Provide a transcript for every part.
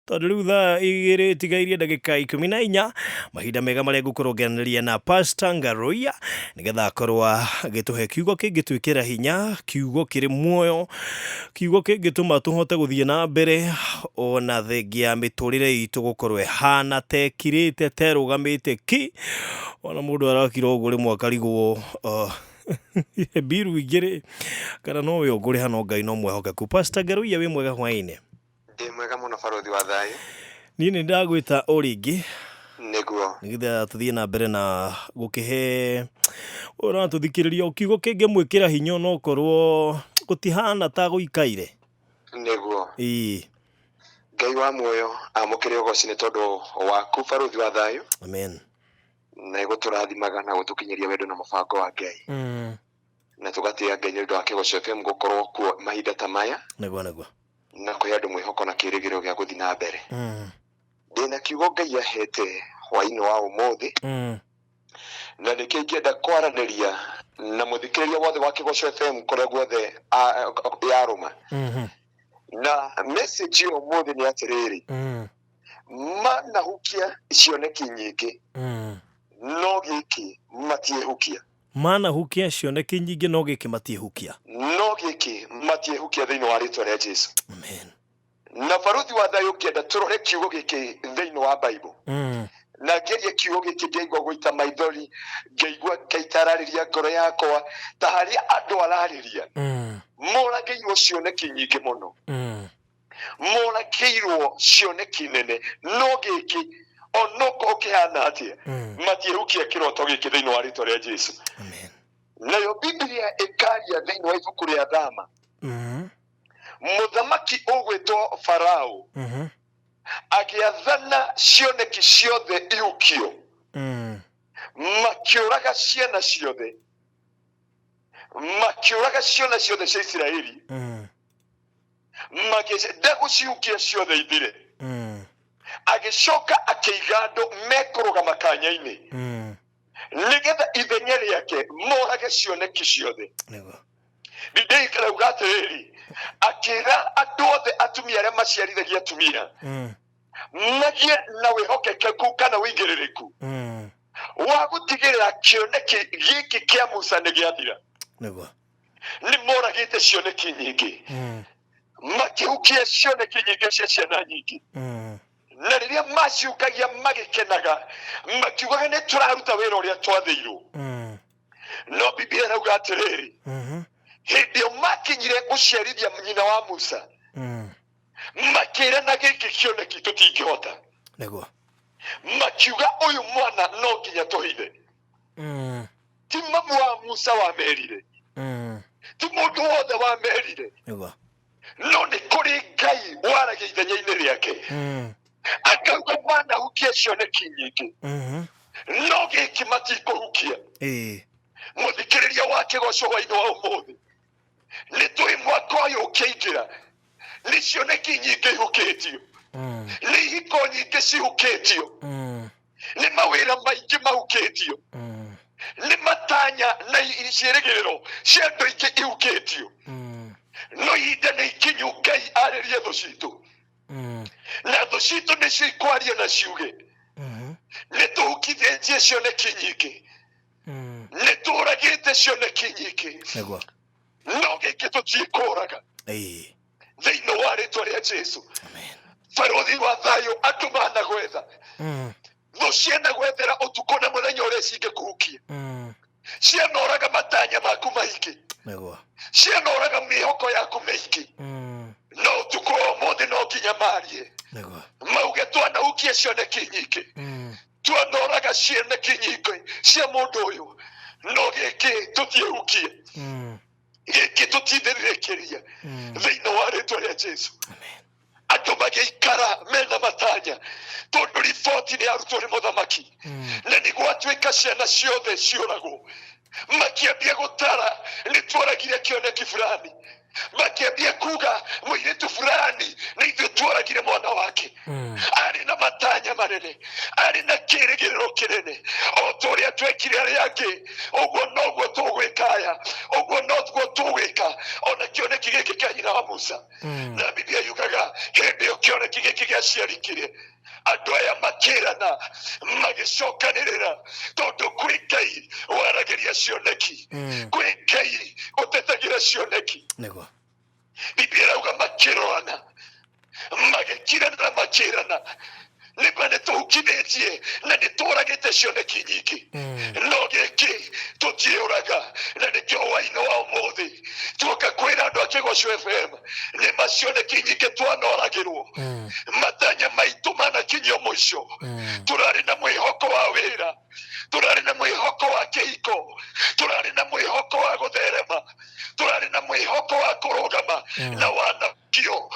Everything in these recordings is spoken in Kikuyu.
Tondũ rĩu thaa 2 itigairie ndagĩka 14, mahinda mega marĩa ngũkorwo ngĩaranĩria na Pastor Ngaruiya nĩgetha akorwo agĩtũhe kiugo kĩngĩtwĩkĩra hinya, kiugo kĩrĩ muoyo, kiugo kĩngĩtũma tũhote gũthiĩ na mbere ona thengia ya mĩtũrĩre itũ gũkorwo ĩhana ta ĩkirĩte ta ĩrũgamĩte ki, ona mũndũ arakira ũguo rĩmwe akarigwo mbiru ingĩ rĩ, kana nowe ũngũrĩha no Ngai no mwĩhokeku. Pastor Ngaruiya wĩ mwega hwaĩ-inĩ? Ndĩ mwega mũno barũthi wa thayũ. Niĩ nĩ ndagwĩta o rĩngĩ. Nĩguo. Nĩgetha tũthiĩ na mbere na gũkĩhe ũratũthikĩrĩria o kiugo kĩngĩmwĩkĩra hinya onokorwo gũtihana ta gũikaire. Nĩguo. Ĩĩ. Ngai wa muoyo amũkĩre ũgoci nĩ tondũ waku barũthi wa thayũ. Amen. Na ĩgũtũrathimaga na gũtũkinyĩria wendo na mũbango wa Ngai. Na tũgatĩĩa Ngai nĩ ũndũ wa Kĩgoco FM gũkorwo kuo mahinda ta maya. Nĩguo nĩguo. Na kũhe andũ mwĩhoko na kĩĩrĩgĩrĩro gĩa gũthiĩ na mbere. Ndĩna kiugo Ngai ahete hwaĩ-inĩ wa ũmũthĩ, na nĩkĩo ingĩenda kwaranĩria na mũthikĩrĩria wothe wa Kĩgoco FM kũrĩa guothe yarũma. Na message ya ũmũthĩ nĩ atĩrĩrĩ, manahukia cioneki nyingĩ, no gĩkĩ matiĩhukia. Manahukia cioneki nyingĩ no gĩkĩ matiĩhukia. No gĩkĩ matiĩhukia thĩinĩ wa rĩtwa rĩa Jesu. Amen. Na barũthi wa thayũ ngĩenda tũrore kiugo gĩkĩ thĩinĩ wa Bible. Na ngĩaria kiugo gĩkĩ ngĩaigua gũita maithori, ngĩaigua Ngai ta ararĩria ngoro yakwa, ta harĩa andũ ararĩria. Moragĩirwo cioneki nyingĩ mũno. Moragĩirwo cioneki nene, no gĩkĩ onokorwo kĩhana atĩa, matiĩhukia kĩroto gĩkĩ thĩinĩ wa rĩtwa rĩa Jesu. Amen. Nayo Biblia ĩkaria thĩinĩ wa ibuku rĩa Thama, mũthamaki ũgwĩtwo Farao agĩathana cioneki ciothe ihukio, makĩũraga ciana ciothe, makĩũraga ciana ciothe cia Isiraeli, magĩenda gũcihukia ciothe ithire. Agĩcoka akĩiga andũ mekũrũgama kanya-inĩ nĩgetha ithenya rĩake morage cioneki ciothe. Nĩguo. Biblia ĩkarauga atĩrĩrĩ, akĩra andũ othe atumia arĩa maciarithagia atumia magĩe na wĩhokekeku kana ũigĩrĩrĩku wa gũtigĩrĩra kĩoneki gĩkĩ kĩa Musa nĩ gĩathira. Nĩguo. Nĩ moragĩte cioneki nyingĩ, makĩhukia cioneki nyingĩ cia ciana nyingĩ, na rĩrĩa maciũkagia magĩkenaga makiugaga nĩ tũraruta wĩra ũrĩa twathĩirwo. No Biblia ĩrauga atĩrĩrĩ, hĩndĩ ĩyo makinyire gũciarithia nyina wa Musa, makĩrana gĩkĩ kĩoneki tũtingĩhota. Nĩguo. Makiuga ũyũ mwana no nginya tũhithe. Ti mamu wa Musa wamerire, ti mũndũ wothe wamerire, Nĩguo. no nĩ kũrĩ Ngai waragia ithenya-inĩ rĩake, akauga manahukia cioneki nyingĩ, no gĩkĩ matikũhukia. Ĩĩ. Mũthikĩrĩria wa Kĩgoco hwaĩ-inĩ wa ũmũthĩ, nĩ tũĩ mwaka ũyũ ũkĩingĩra nĩ cioneki nyingĩ ihukĩtio, nĩ ihiko nyingĩ cihukĩtio, nĩ mawĩra maingĩ mahukĩtio, nĩ matanya na ciĩrĩgĩrĩro cia andũ aingĩ ihukĩtio. No ihinda nĩ ikinyu Ngai arĩrie thũ citũ, na thũ citũ nĩcio ikwaria na ciuge nĩ tũhukithĩtie cioneki nyingĩ, nĩ tũragĩte cioneki nyingĩ, Nĩguo. no gĩkĩ tũtikũraga Ĩĩ. thĩinĩ wa rĩtwa rĩa Jesu. Amen. Barũthi wa thayũ, andũ managwetha, thũ cianagwethera ũtukũ na mũthenya ũrĩa cingĩkũhukia, cianoraga matanya maku maingĩ, Nĩguo. cianoraga mĩhoko yaku mĩingĩ, no ũtukũ wa ũmũthĩ no nginya marie. Nĩguo. Mauge twanahukia cioneki nyingĩ, twanoraga cioneki nyingĩ cia mũndũ ũyũ, no gĩkĩ tũtiĩhukie, gĩkĩ tũtithĩrĩrĩkĩria thĩinĩ wa rĩtwa rĩa Jesu. Amen. Andũ magĩikara mena matanya tondũ riboti nĩ yarutwo nĩ mũthamaki, na nĩ gwatuĩka ciana ciothe ciũragwo. Makĩambia gũtara nĩ tworagire kĩoneki fulani, makĩambia kuga mũirĩtu fulani nĩ ithuĩ tworagire mwana wake. Arĩ na matanya manene, arĩ na kĩĩrĩgĩrĩro kĩnene, o ta ũrĩa twekire arĩa angĩ, ũguo noguo tũgwĩka aya, ũguo noguo tũgwĩka ona kĩoneki gĩkĩ kĩa nyina wa Musa. Na Biblia yugaga hĩndĩ ĩyo kĩoneki gĩkĩ gĩaciarikire andũ aya makĩrana magĩcokanĩrĩra tondũ kwĩ Ngai waragĩria cioneki, kwĩ Ngai ũtetagĩra cioneki. Nĩguo. Biblia ĩrauga makĩrorana magĩkirana na makĩrana nĩma nĩtũhukithĩtie na nĩtũragĩte cioneki nyingĩ, no gĩkĩ tũtiũraga, na nĩkĩo hwaĩ-inĩ wa ũmũthĩ tuoka kwĩra andũ a Kĩgoco FM nĩma cioneki nyingĩ twanoragĩrwo, matanya maitũ manakinyio mũico. Tũrarĩ na mwĩhoko wa wĩra, tũrarĩ na mwĩhoko wa kĩhiko, tũrarĩ na mwĩhoko wa gũtherema, tũrarĩ na mwĩhoko wa kũrũgama na wanakio,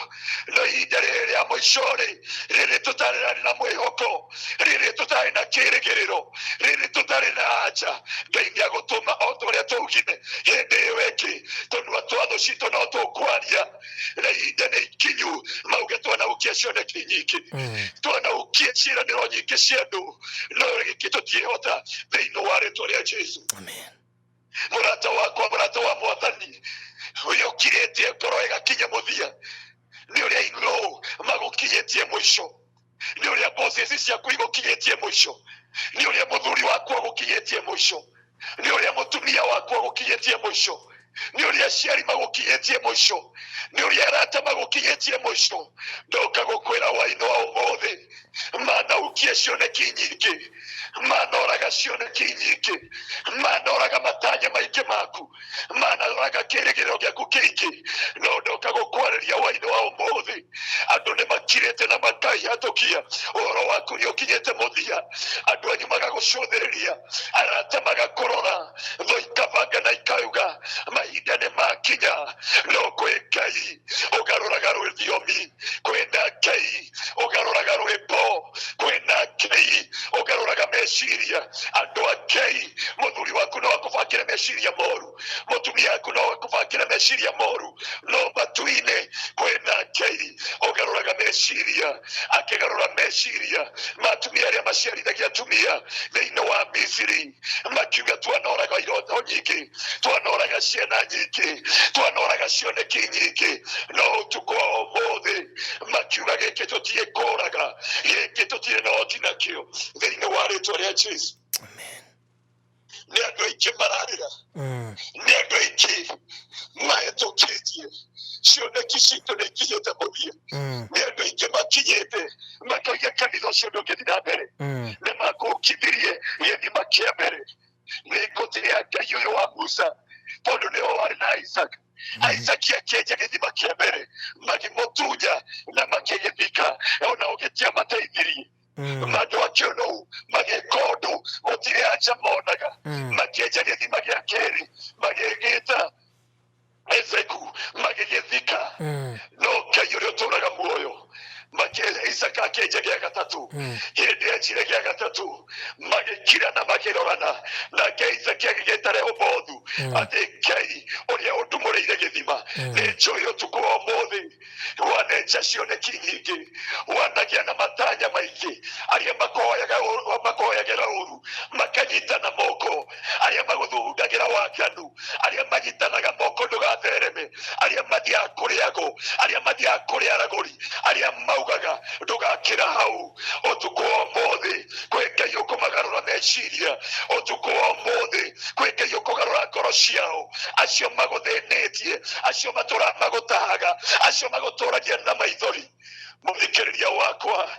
no ihinda rĩrĩ rĩa mũico rĩ, rĩrĩ tũtarĩ na mwĩhoko, rĩrĩ tũtarĩ na kĩrĩgĩrĩro, rĩrĩ tũtarĩ na anja, Ngai nĩagũtũma o ta ũrĩa twaugire hĩndĩ ĩyo ĩngĩ, tũnua twa thũ citũ no tũkwaria, na ihinda nĩ ikinyu mauge twanahukia cioneki nyingĩ, twanahukia ciĩranĩro nyingĩ cia andũ, no gĩkĩ tũtiĩhota thĩinĩ wa rĩtwa rĩa Jesũ. Amen. Mũrata wakwa, mũrata wa Mwathani, ũrĩa ũkirĩtie ngoro ĩgakinya mũthia, nĩ ũrĩa in-law magũkinyĩtie mũico, nĩ ũrĩa bosses ciaku igũkinyĩtie mũico, nĩ ũrĩa mũthuri waku agũkinyĩtie mũico, nĩ ũrĩa mũtumia waku agũkinyĩtie mũico, nĩ ũrĩa aciari magũkinyĩtie mũico, nĩ ũrĩa arata magũkinyĩtie mũico. Ndoka gũkwĩra hwaĩ-inĩ wa ũmũthĩ, manahukia cioneki nyingĩ, manoraga cioneki nyingĩ, manoraga matanya maingĩ maku, manoraga kĩrĩgĩrĩro gĩaku kĩingĩ, no ndoka gũkwarĩria hwaĩ-inĩ wa ũmũthĩ, andũ nĩ makirĩte na makaihatũkia ũhoro waku nĩ ũkinyĩte mũthia, andũ anyu magagũcũthĩrĩria, arata magakũrora, thũ ikabanga na ikauga mahinda nĩ makinya, no kwĩ Ngai ũgarũraga rũthiomi, kwĩna Ngai ũgarũraga rwĩmbo, kwĩna Ngai ũgarũraga meciria. Andũ a Ngai, mũthuri waku no akũbangĩre meciria moru, mũtumia waku no akũbangĩre meciria moru, no matu-inĩ kwĩna Ngai ũgarũraga meciria, akĩgarũra meciria ma atumia arĩa maciarithagia atumia thĩinĩ wa Misiri, makiuga twanoraga iroto nyingĩ, twanoraga ciana nyingĩ, twanoraga cioneki nyingĩ, no ũtukũ wa ũmũthĩ makiuga gĩkĩ tũtiĩkũraga, gĩkĩ tũtirĩ na ũhoti nakĩo thĩinĩ wa rĩtwa rĩa Jesũ. Amen. Nĩ andũ aingĩ mararĩra, nĩ andũ aingĩ mahĩtũkĩtie cioneki citũ nĩ ikinyĩte mũthia, nĩ andũ aingĩ makinyĩte makauga kanitha ũcio ndũngĩthiĩ na mbere, nĩ makũkithirie gĩthima kĩa mbere. Nĩ ngũtĩĩa Ngai ũyũ wa Musa tondũ nĩwe warĩ na Isaac. Isaac akĩenja gĩthima kĩa mbere, magĩmũtunya na makĩgĩthika, ona ũgĩtia mateithirie andũ a kĩonou magĩka ũndũ gũtirĩ anja monaga, makĩenja gĩthima gĩa kerĩ magĩgĩta Ezeku magĩgĩthika, no Ngai ũrĩa ũtũũraga muoyo Isaka akĩenja gĩa gatatũ, hĩndĩ enjire gĩa gatatũ magĩkira na makĩrorana, nake Isaki agĩgĩta Rehobothu atĩ Ngai ũrĩa ũndumũrĩire gĩthima nĩ njũĩ ũtukũ wa ũmũthĩ wanenja cioneki nyingĩ, wanagĩa na matanya maingĩ, arĩa makoyagĩra ũru makanyitana moko, arĩa magũthugundagĩra waganu, arĩa manyitanaga moko ndũgathereme, arĩa mathiaga kũrĩ ago, arĩa mathiaga kũrĩ aragũri, arĩa maugaga ndũgakĩra hau, ũtukũ wa ũmũthĩ kwĩ Ngai ũkũmagarũra meciria, ũtukũ wa ũmũthĩ kwĩ Ngai ũkũgarũra ngoro ciao, acio magũthĩnĩtie, acio matũraga magũtahaga, acio magũtũragia na maithori. Mũthikĩrĩria wakwa,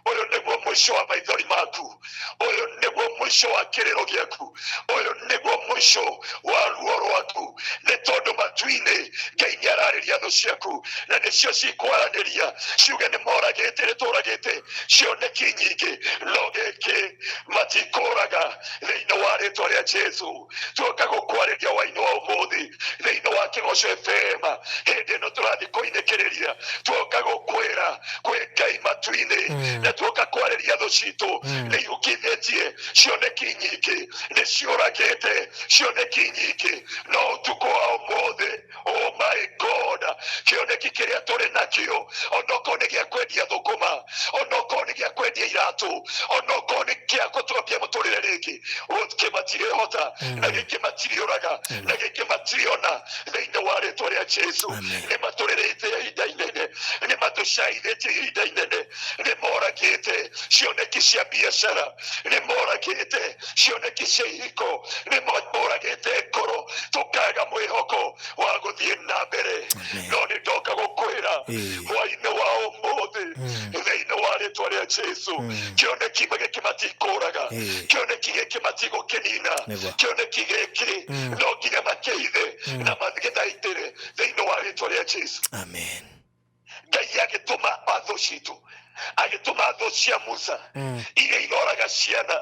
ũyũ nĩguo mũico wa maithori maku, ũyũ nĩguo mũico wa kĩrĩro gĩaku, ũyũ nĩguo mũico wa ruo rwaku, nĩ tondũ matu-inĩ Ngai nĩ ararĩria thũ ciaku, na nĩcio cikwaranĩria ciuge nĩ moragĩte, nĩ tũragĩte cioneki nyingĩ, no gĩkĩ matikũraga thĩinĩ wa rĩtwa rĩa Jesũ. Tuoka gũkwarĩria hwaĩ-inĩ wa ũmũthĩ thĩinĩ wa Kĩgoco FM, hĩndĩ ĩno tũrathiĩ kũinĩkĩrĩria, tuoka gũkwĩra Kwĩ Ngai matu-inĩ, na tuoka kwarĩria thũ citũ. Nĩ ihukithĩtie cioneki nyingĩ, nĩ ciũragĩte cioneki nyingĩ, no ũtukũ wa ũmũthĩ, oh my God, kĩoneki kĩrĩa tũrĩ nakĩo, onokorwo nĩ gĩa kwendia thũkũma, onokorwo nĩ gĩa kwendia iratũ, onokorwo nĩ gĩa gũtwambia mũtũrĩre rĩngĩ, gĩkĩ matirĩhota, na gĩkĩ matirĩũraga, na gĩkĩ matirĩona, thĩinĩ wa rĩtwa rĩa Jesu. Amen. Nĩ matũrĩrĩte ihinda inene, nĩ matũcaithĩtie ihinda inene, nĩ moragĩte cioneki cia biacara, nĩ moragĩte cioneki cia ihiko, nĩ moragĩte ngoro, tũkaga mwĩhoko wa gũthiĩ na mbere. Amen. No nĩ ndoka gũkwĩra hwainĩ wa ũmũthĩ, thĩinĩ wa rĩtwa rĩa Jesu, kĩoneki gĩkĩ matikũraga, kĩoneki gĩkĩ matigũkĩnina, Nĩguo. kĩoneki gĩkĩ no nginya makĩithe na magĩthaitĩre, thĩinĩ wa rĩtwa rĩa Jesu. Amen. Ngai agĩtũma thũ citũ, agĩtũma thũ cia Musa, iria iroraga ciana,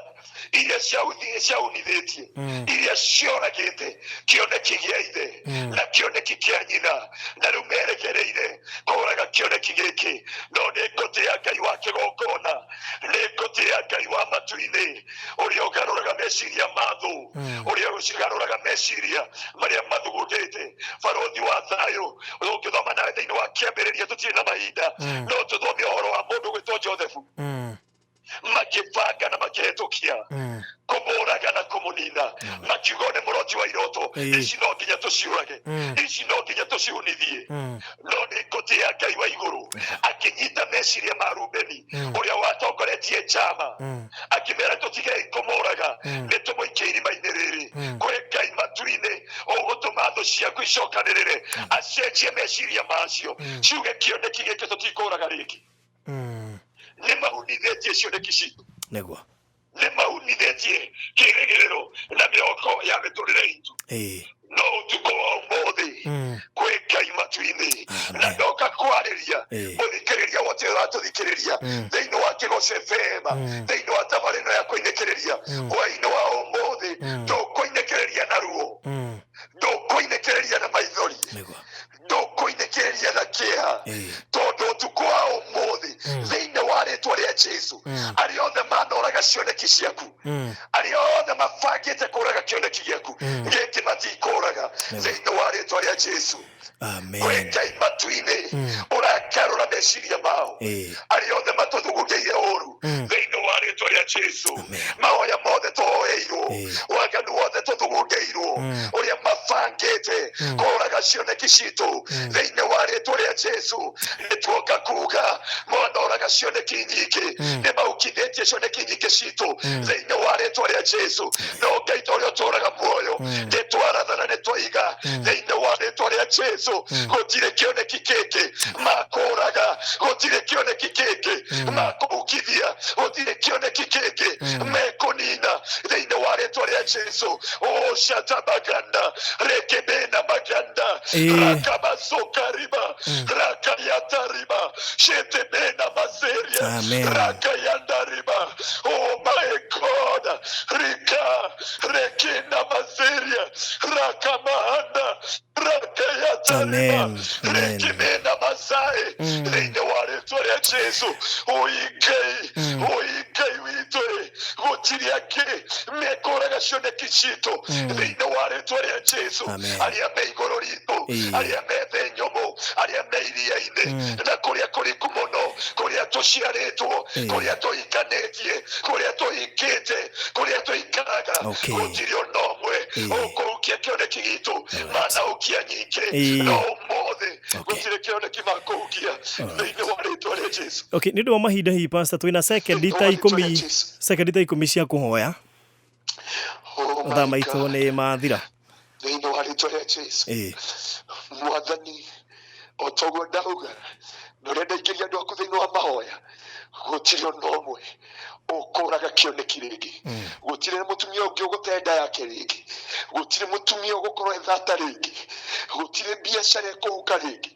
iria ciaunithĩtie, iria cioragĩte kĩoneki gĩa ithe na kĩoneki kĩa nyina, na rĩu merekereire kũraga kĩoneki gĩkĩ. No nĩ ngũtĩa Ngai wa kĩgongona, nĩ ngũtĩa Ngai wa matu-inĩ, ũrĩa ũgarũraga meciria ma thũ, ũrĩa ũcigarũraga meciria marĩa mathugundĩte, barũthi wa thayũ. Ũngĩthoma nawe thĩinĩ wa Kĩambĩrĩria, tũtirĩ na mahinda, no tũthome ũhoro wa mũndũ gwĩtwo Josefu, makĩbanga na makĩhĩtũkia kũmũraga na kũmũnina, makiuga nĩ mũroti wa iroto, ici no nginya tũciũrage, ici no nginya tũciunithie. No nĩ ngũtĩa Ngai wa igũrũ, akĩnyita meciria ma Rubeni, ũrĩa watongoretie njama, akĩmera tũtigei kũmũraga, nĩ tũmũikie irima-inĩ rĩrĩ. Kwĩ Ngai matu-inĩ ũgũtũma thũ ciaku icokanĩrĩre, acenjie meciria macio, ciuge kĩoneki gĩkĩ tũtikũraga rĩngĩ. Nĩ maunithĩtie cioneki citũ, Nĩguo. Nĩ maunithĩtie kĩrĩgĩrĩro na mĩhoko ya mĩtũrĩre itũ, no ũtukũ wa ũmũthĩ kwĩ Ngai matu-inĩ. Amen. Na ndoka kwarĩria mũthikĩrĩria wothe ũratũthikĩrĩria thĩinĩ wa Kĩgoco FM, thĩinĩ wa tabarĩ ĩno ya kũinĩkĩrĩria hwainĩ wa ũmũthĩ, ndũkũinĩkĩrĩria na ruo, ndũkũinĩkĩrĩria na maithori, Nĩguo. Ndũkũinĩkĩrĩria na kĩeha, tondũ ũtukũ wa ũmũthĩ, thĩinĩ wa rĩtwa rĩa Jesu, arĩa othe manoraga cioneki ciaku, arĩa othe mabangĩte kũraga kĩoneki gĩaku gĩkĩ, matikũraga, thĩinĩ wa rĩtwa rĩa Jesu. Kwĩ Amen. Ngai matu-inĩ ũrakarũra meciria mao, arĩa othe matũthugundĩire ũru, thĩinĩ wa rĩtwa rĩa Jesu. Amen. Mahoya mothe tũhoeirwo, waganu wothe tũthugundĩirwo, ũrĩa mabangĩte kũraga cioneki citũ, thĩinĩ wa rĩtwa rĩa Jesu, nĩ tuoka kuga monoraga cioneki nyingĩ, nĩ maukithĩtie cioneki nyingĩ citũ, thĩinĩ wa rĩtwa rĩa Jesu. No Ngai ta ũrĩa ũtũraga muoyo, nĩ twarathana, nĩ twaiga, thĩinĩ wa rĩtwa rĩa Jesu, gũtirĩ kĩoneki kĩngĩ makũraga, gũtirĩ kĩoneki kĩngĩ makũhukithia, gũtirĩ kĩoneki kĩngĩ mekũnina, thĩinĩ wa rĩtwa rĩa Jesu. O shatabaganda rekebena maganda, rakamasokariba rakayatariba shetebena maseria, Amen. rakayandariba. Oh my God, rika rekena maseria rakamahanda rakayatariba, Amen. Amen. rekebena masai, thĩinĩ wa rĩtwa rĩa Jesu. Oi Ngai, oi Ngai witũ, gũtirĩ angĩ mekũraga cioneki citũ, thĩinĩ wa rĩtwa rĩa Jesu. Amen. Arĩa me igũrũ ritũ, arĩa me thĩ nyũmũ, arĩa me iria-inĩ na kũrĩa kũriku mũno, kũrĩa tũciarĩtwo, kũrĩa tũhikanĩtie, kũrĩa tũhikĩte, kũrĩa tũikaraga, gũtirĩ ona ũmwe ũkũhukia kĩoneki gitũ. Manahukia nyingĩ, no ũmũthĩ gũtirĩ kĩoneki makũhukia, thĩinĩ wa rĩtwa rĩa Jesu. Okay, nĩ ũndũ wa mahinda hihi, pastor, twĩna sekendi Thĩinĩ ta wa rĩtwa rĩa 10, Jesu. sekendi ta 10 cia kũhoya. Oh Mathaa my maitũ God. nĩ mathira. Thĩinĩ wa rĩtwa rĩa Jesu. Mwathani, o toguo ndauga na ũrĩa ndaingĩria andũ aku thĩinĩ wa mahoya, gũtirĩ ona ũmwe ũkũraga kĩoneki rĩngĩ, gũtirĩ mũtumia ũngĩ ũgũte nda yake rĩngĩ, gũtirĩ mũtumia ũgũkorwo ethata rĩngĩ, gũtirĩ biacara ĩkũhuka rĩngĩ,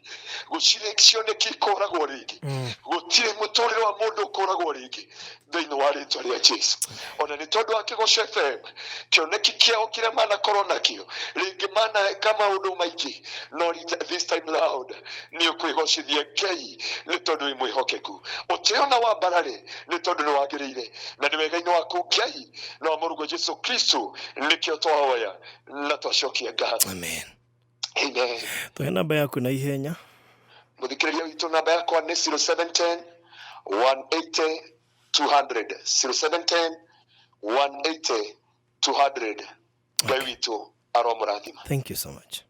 gũtirĩ cioneki ikũragwo rĩngĩ, gũtirĩ mũtũrĩre wa mũndũ ũkũragwo rĩngĩ, thĩinĩ wa rĩtwa rĩa Jesu. Ona nĩ tondũ wa Kĩgoco FM, kĩoneki kĩao kĩrĩa manakorwo nakĩo rĩngĩ maneka maũndũ maingĩ, no this time round nĩ ũkwĩgocithia Ngai. Ngai nĩ tondũ wĩ mwĩhokeku. Ũtĩo na wambarare nĩ tondũ nĩ wagĩrĩire na nĩ wega-inĩ waku Ngai na wa mũrũguo Jesu Kristo nĩkĩo twahoya na twacokia ngatho. Amen. Amen. Tũhe namba yaku na ihenya. Mũthikĩrĩria witũ, namba yakwa nĩ 0710 180 200, 0710 180 200. Ngai witũ aromũrathima. Thank you so much.